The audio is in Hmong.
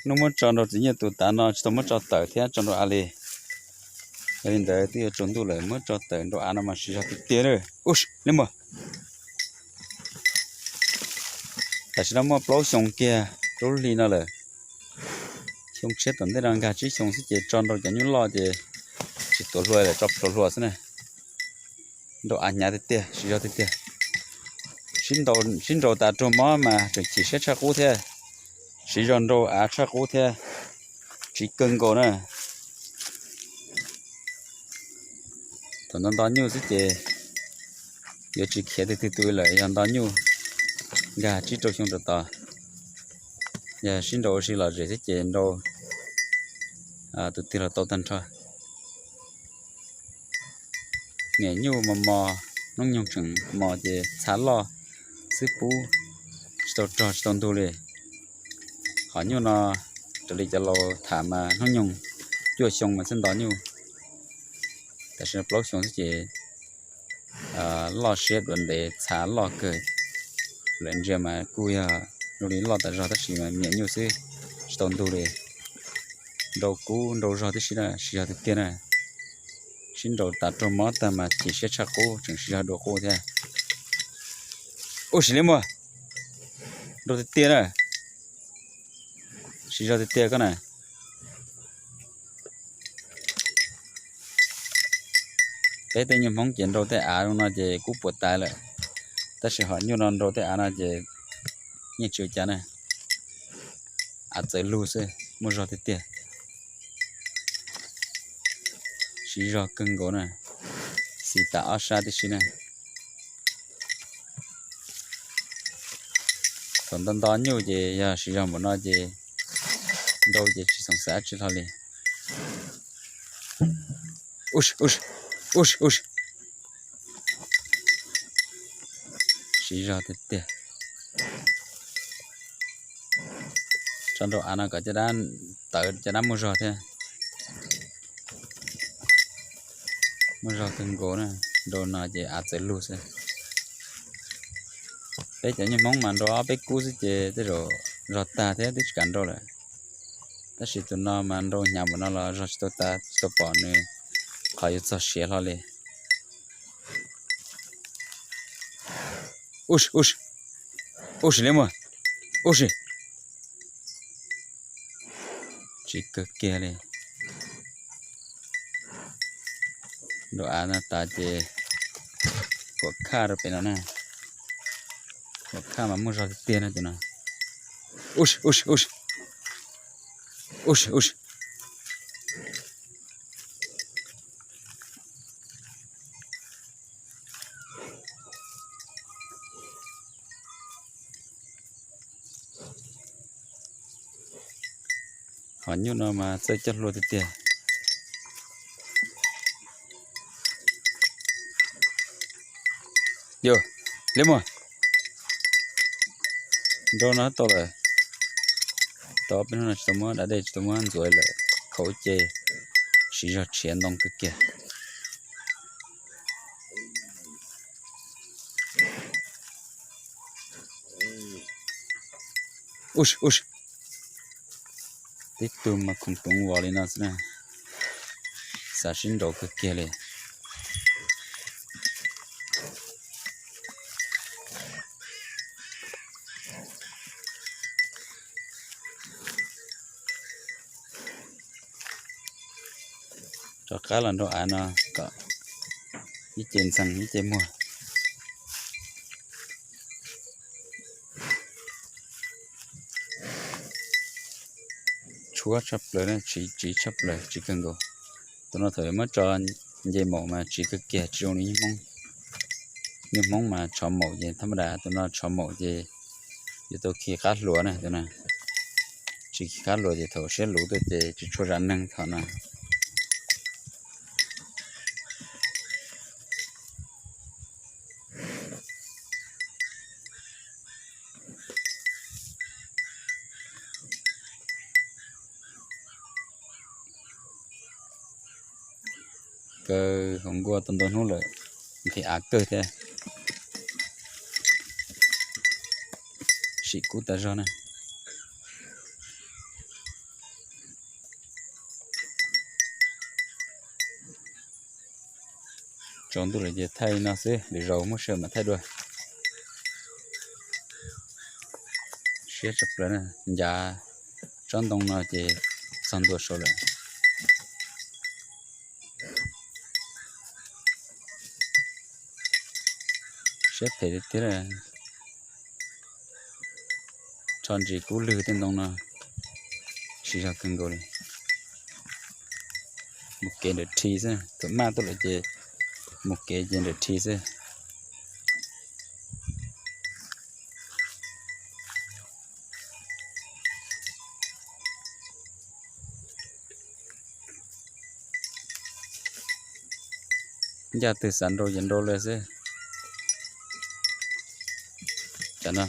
Hnub muab tso nrau txiv nyiaj tus tav no tsis tau muab tso tawm thiab tso nrau av li. Yog li ntawd twb yuav tsaus ntuj lawm, muab tso tawm nrau av no mas siv zog tiag tiag na. Ub, li muag. Tam sim no muaj plaub xyoo kiag plaub hli no lawm. Xyoo tshiab tom ntej no nkag tsib xyoo xwb ces tso nrau cov nyuj loj ces tsis tuav hlua lawm, tso plhuav hlua xwb na. Nrau av hnyav tiag tiag, siv zog tiag tiag. Sib nrau tas raug mob mas tseem chim siab tshaj qub thiab. Siv zog nrau av tshaj qub thiab, tsiv kawg nkaus na. Thaum nto nto nyuj xwb ces yuav tsis khiav twg twg tus lawm, yog nto nyuj nkag tsib rau xyoo rau tod. Yog sib nrau ua si lom zem xwb ces nrau tus twg los tau tag nrho. Niam nyuj mos mos, hnub nyoog tseem mos ces txha loj xwb pub tsis tau rog tsis tau ntug li. Qhov nyuj no raws li cov laus tham mas hnub nyoog cuaj xyoo mas thiaj nto nyuj. Tam sim no plaub xyoo xwb ces loj siab dua ntev txha loj kawg. Lawv ntsia mas kuj yog zoo li loj tas zog tab sis mas niam nyuj xwb tsis tau ntug li. Nrau kub nrau zog tib si na, siv zog tiag tiag na. Sib nrau tas raug mob tag mas chim siab tshaj qub, tseem siv zog dua qub thiab. Ub sim li muag, nrau tiag tiag na. Siv zog tiag tiag koj na. Peb tej nyuj Hmoob ces nrau tej av no ces kub puas tas lawm, tab sis ho nyuj no nrau tej av no ces yeej tsis ua cas na. Av txawv lug xwb, muaj zog tiag tiag. Siv zog kawg nkaus na, xis tas ob sab tib si na. Thaum nto nto nyuj ces yog siv zog npaum no ces nrau ces tsis xoom xav dab tsi hlo li. Ub, ub, ub. Siv zog tiag tiag. Tso nrau av no kom caj dab tawv, caj dab muaj zog thiab. Muaj zog kawg nkaus na, nrau no ces av txawv lug xwb. Peb cov nyuj Hmoob mas nrau ob peb kub xwb ces tej zaum zog tag thiab twb tsis kam nrau lawm. Tab sis tus no mas nrau hnyav npaum no los zog tsis tau tas, tsis tau pom nws qhov yuav txog siav hlo li. Ub, ub, ub sim li muag, ub sim. Tsiv kawg kiag li. Nrau av no tas ces huam khaj rau pem no na. Huam khaj mas muaj zog tiag tiag na tus no. Ub, ub, ub, ub, ub. Qhov nyuj no mas txawj coj hlua tiag tiag. Yog, li muag. Nrau no tau lawm. Tau peb hnub no tsis tau muab da dej, tsis tau muab ntxuav lawm, khaum ces siv zog tshiav ntoo kawg kiag. Ub, ub. Tib tug mas khoom toov vos li no xwb na. Xav sib nraus kawg kiag li. Rov qab los nrau av no kom ib ce ntxees ib ce muag. Tshuab tshaj plaws, tsiv tshaj plaws, tsiv kawg nkaus. Tus no thaum muab tso nce maum mas tsiv kawg kiag, tsis zoo li nyuj Hmoob. Nyuj Hmoob mas tshov maum ces thab maj das, tus no tshov maum ces yuav tau khi qab hluas na, tus no tsis khi qab hluas ces thaum siab luv tuaj ces tsis tshua zam neeg thaum no. Kaw hauv nkuaj tau ntau hnub lawm, nqhis av kawg thiab. Sim kub tas zog na. Tsaus ntuj lawm ces thaij li no xwb, lwm zaus muaj sij hawm mam thaij dua. Siab tshaj plaws na, ncav tsob ntoo no ces txog ntua saud lawm. Siab phem tiag tiag. Rho ntsis kub lwg tej ntoo no, siv zog kawg nkaus li. Mus kev nrawm rhi xwb, thaum maj tuaj lawm ces mus kev ces nrawm rhi xwb. Ncaj twg xav nrau ces nrau lawm xwb. Tam no